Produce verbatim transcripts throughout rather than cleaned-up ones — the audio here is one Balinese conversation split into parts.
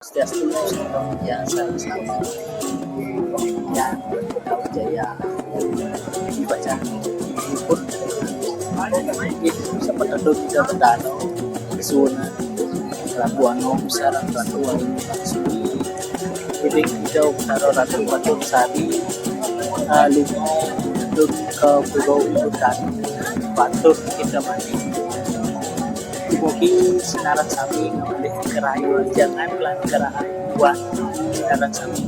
Swastiastu, salam, ya, salam, salam. Ya, Jaya. Baca. Pun, siapa tahu kita bertahan. Suna. Labuan Om Sarang Ratu Ayu Laksmi. Jadi kita Utara Ratu Batu Sari, eh, Lungo, Dun ke Pulau Butan, Batur kita mati. Dumugi sinaran sami ngambil kerayu, jangan pelan kerayu buat sinaran sami.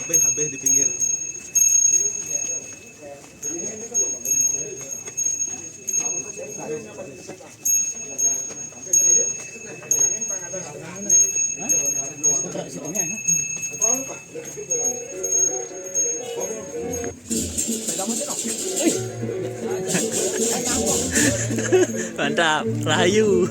Habis, habis di pinggir. Mantap, rahayu.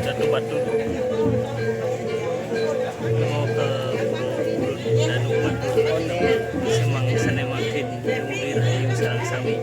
Satu batu. Mau ke Danu Batu. Semang sana makin. Sarang sami.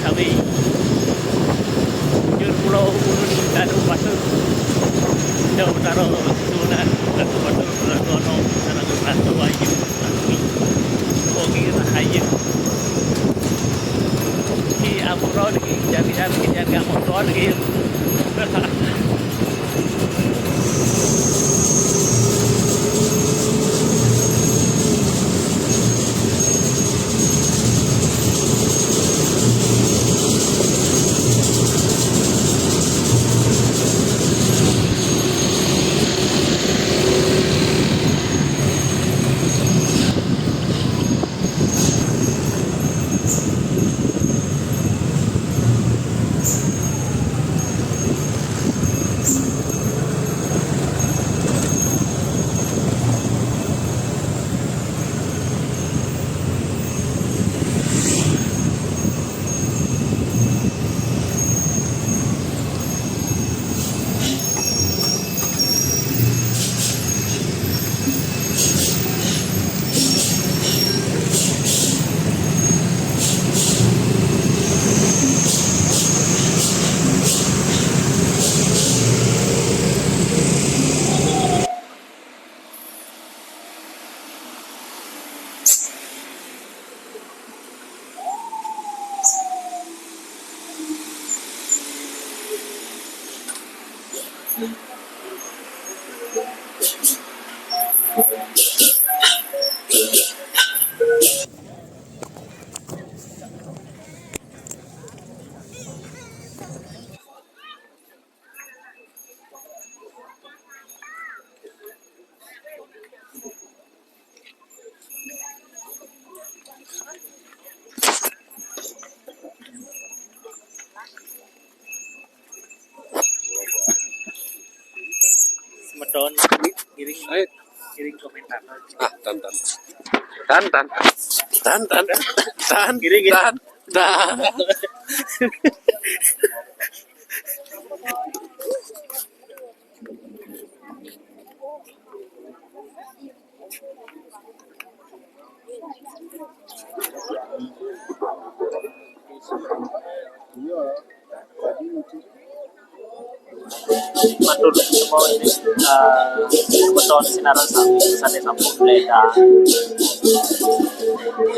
Kami jur pulau ulun dadu pasur. Jauh taro tunan dadu pasur, dadu ono, dadu rato ayu. Kami bogi rahayu. Ki amuron ki jari-jari ki jari amuron ki. Semeton, giring, ayo, giring komentar. Ah, tan, tan. Tan, tan. Tan, tan. Tan. Giring, ya. Tan. Tan. Matur semua ini, eh, beton sinaran sami, sane sampun bledak.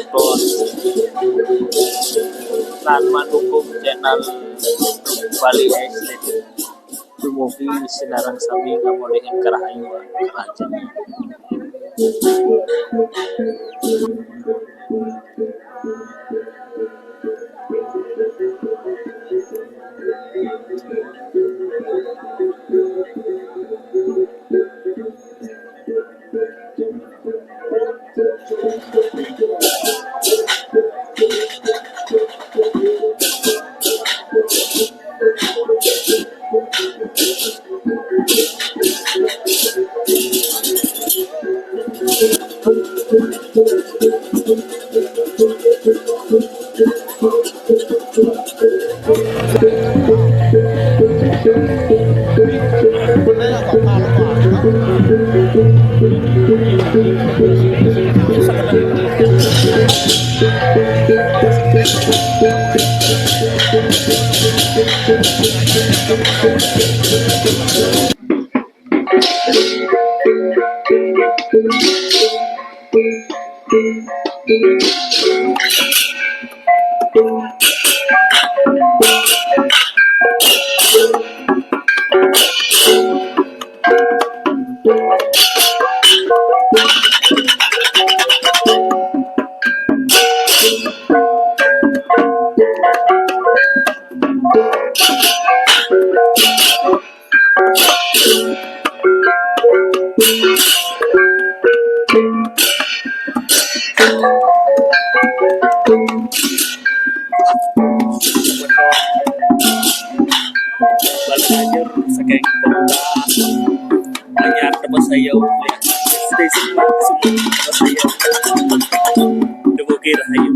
Terus, lan mandukung channel Bali Aesthetic. Dumugi sinareng sami ngamolehin karahayuan, karahajengan. Balik aja saking pemula anyar tempat saya. Stay safe, semua tempat saya. Dumugi rahayu.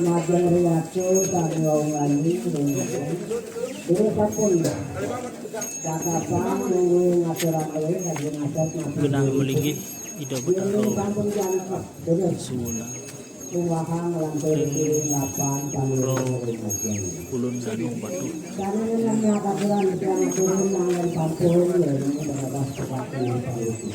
Majeng riyacu sami wau ngalih. Ini sampun. Tatapan nunggu ngaturan luwih lagi ngadep. Genah melinggih Ida Betara. Sampun jangkep. Terus. Suwunang. Kuwahan lantur lapan. Ro. Ulun Danu Batu. Karena ini hanya katuran yang turun, yang sampun, ya, ini berapa seperti itu.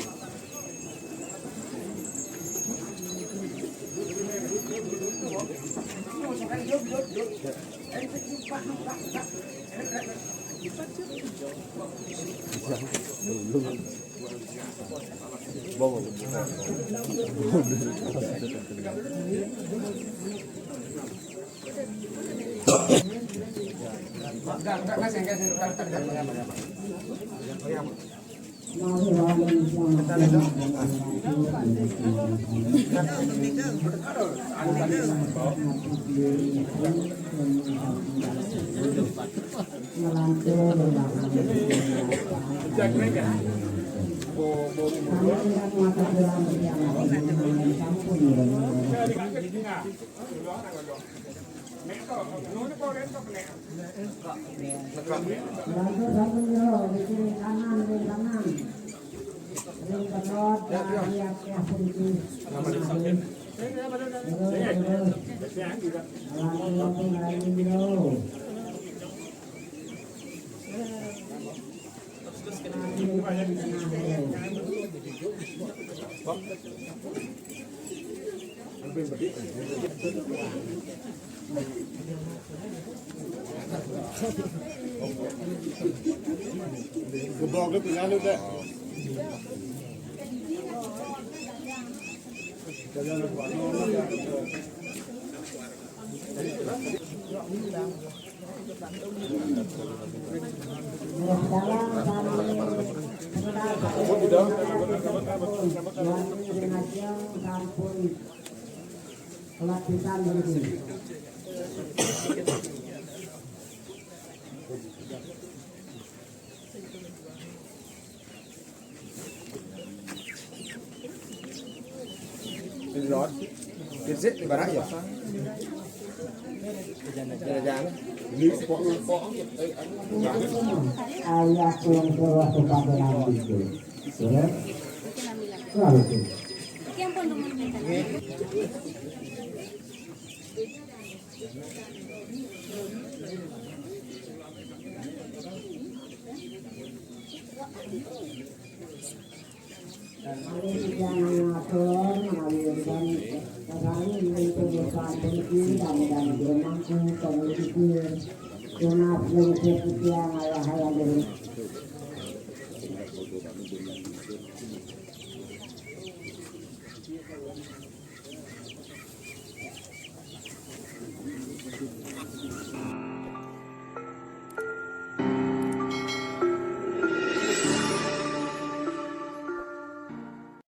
Bantu, bantu, yo, di kiri kanan, kiri kanan. Ring penot, ya, ya, ya, puniki. Terus, terus. Lagi, lagi, lagi, yo. Geboknya punya lu, Dek. Lord, is it barang ya? Jangan-jangan. Ayah pulang ke waktu pada lagi itu. Ya. Lalu itu. Alih jangan ngatur mengalirkan kembali menentukan penting dan dan menangku peneliti tunas lungkir tiang ayah ayah dulu.